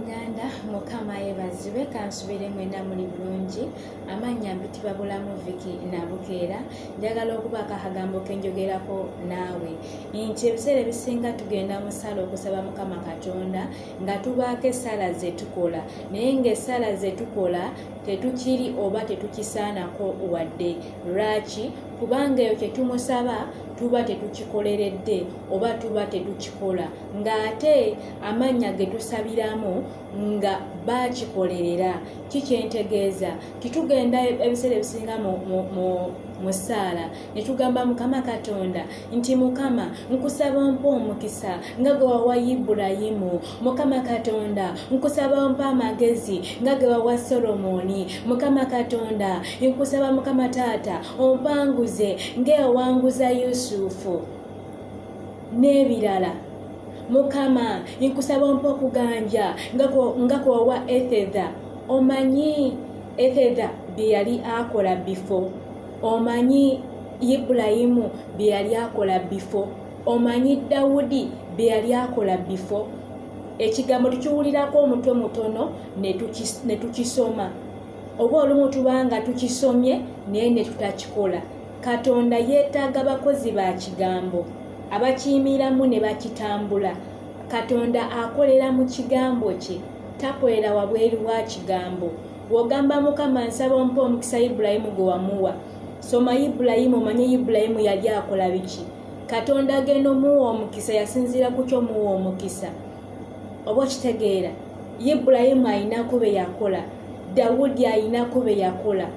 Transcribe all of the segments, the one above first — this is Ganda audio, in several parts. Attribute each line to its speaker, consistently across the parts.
Speaker 1: Abooluganda, Mukama yeebazibwe, kansubire mwena muli bulungi. Amannya mpitibwa Bulamu Vicky Nabukeera. Njagala okubaako akagambo ke njogerako naawe nti ebiseera ebisinga tugenda mu ssaala okusaba Mukama Katonda nga tubaako essaala ze tukola, naye ng'essaala ze tukola tetukiri oba tetukisaanako wadde. Lwaki? Kubanga eyo kye tumusaba tuba tetukikoleredde oba tuba tetukikola, ng'ate amannya ge tusabiramu nga baakikolerera. Kikyentegeeza titugenda ebiseera ebisinga mu ssaala ne tugamba Mukama Katonda nti, Mukama, nkusaba ompa omukisa nga gwe wawa Ibulayimu. Mukama Katonda, nkusaba ompa amagezi nga ge wawa Solomoni. Mukama Katonda, nkusaba, Mukama Taata, ompanguze ng'ewanguza Yusufu n'ebirala. Mukama, nkusaba ompa okuganja nga kwewawa Ethedha. Omanyi Ethedha bye yali akola before? Omanyi Ibulayimu bye yali akola before? Omanyi Dawudi bye yali akola before? Ekigambo tukiwulirako omutwe mutono ne tukisoma, oba olumu tuba nga tukisomye naye ne tutakikola. Katonda yeetaaga bakozi ba kigambo abakiyimiramu ne bakitambula. Katonda akolera mu kigambo kye, takolera wabweru wa kigambo. W'ogamba, Mukama, nsaba ompa omukisa Ibulayimu gwe wamuwa, soma Ibulayimu omanye Ibulayimu yali akola biki. Katonda agenda omuwa omukisa yasinziira ku kyomuwa omukisa, oba okitegeera? Ibulayimu ayinako be yakola, Dawudi ayinako be yakola.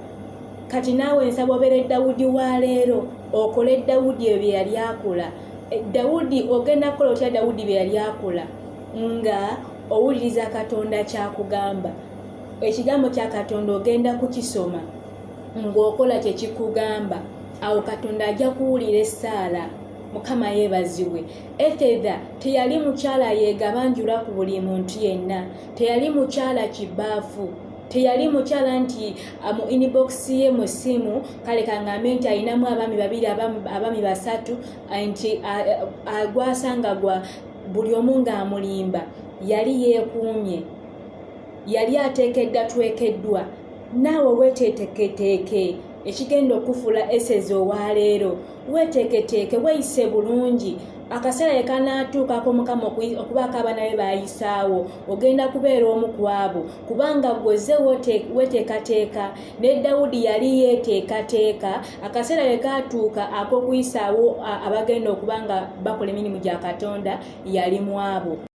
Speaker 1: Kati naawe nsaba obeere Dawudi wa leero, okole Dawudi ebyo bye yali akola. Dawudi, ogenda kukola otya Dawudi bye yali akola? Nga owuliriza Katonda kyakugamba. Ekigambo kya Katonda ogenda kukisoma ng'okola kye kikugamba. Awo Katonda ajja kuwulira essaala. Mukama yeebazibwe. Ethedha teyali mukyala yeegabanjula ku buli muntu yenna, teyali mukyala kibaafu, teyali mukyala nti mu inbox ye mu ssimu, kale kangambe nti alinamu abaami babiri, abaami basatu, nti gwasanga gwa buli omu ng'amulimba. Yali yeekuumye, yali ateekedda twekeddwa. Naawe weeteeteketeeke ekigenda okufuula esezi owaleero. Weeteeketeeke, weeyise bulungi. Akaseera ke kanaatuukako Mukama okubaako abaana be baayisaawo, ogenda kubeera omu ku abo, kubanga gwe weteekateeka. Ne Dawudi yali yeeteekateeka. Akaseera ke kaatuuka ak'okuyisaawo abagenda okuba nga bakola emirimu gya Katonda, yali mu abo.